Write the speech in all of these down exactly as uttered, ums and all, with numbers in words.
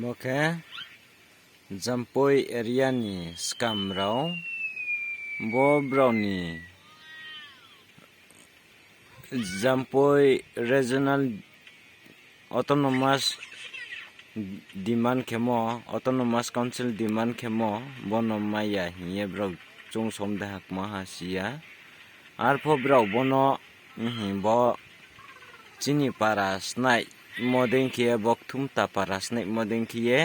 Bo khe Jampui area ni skam rao, bo brao ni Jampui regional autonomous demand khemo, autonomous council demand khemo, bono mai ya hing ye brao chung som de ha kma ha si ya. Arpho brao bono, bo chini para snaimo dei khe ye, bo Kthumta para snaimo dei khe ye,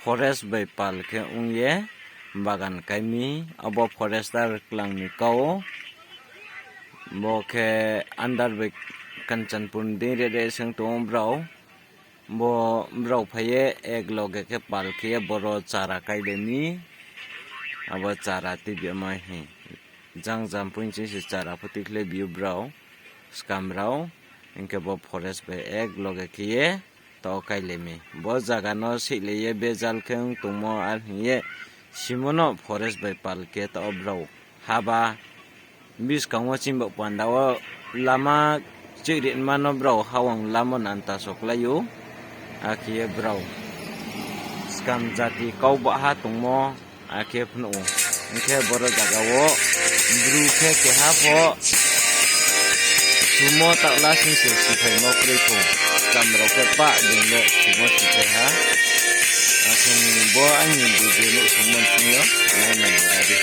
forest bai pal khe ong ye bagan kai mi, abo forester klang ni kau. Bo khe under bai Kanchanpur ni dei re re se ong tong ou brao. Bo brao phai ye ek loge khe pal khe ye boro chara kai le mi. Abo chara tuibi ma hing. Jang Jampui ching se chara pho tuikhle bi ou brao, skam rao. Hing khe bo forest bai ek loge khe ye taoh wo kai le mi. Bo zaga no seihlai ye bejal khe ong tongmo ar hing ye simo no forest bai pal khe taoh wo brao haba buskang wo chini baoh panda wo lama choihrinma no brao hawang lamo nanta soklai ou. Akhe ye brao skam jati kau baha tongmo, akhe phnuh ou. Hing khe boro zaga wo bru khe keha pho sumo taoh la sing se siphaimo kroi pho. Skam rao khe pah being le sumo siphai ha. Akhe ni bo aini video nuh sumo sing yo nai nai ra di.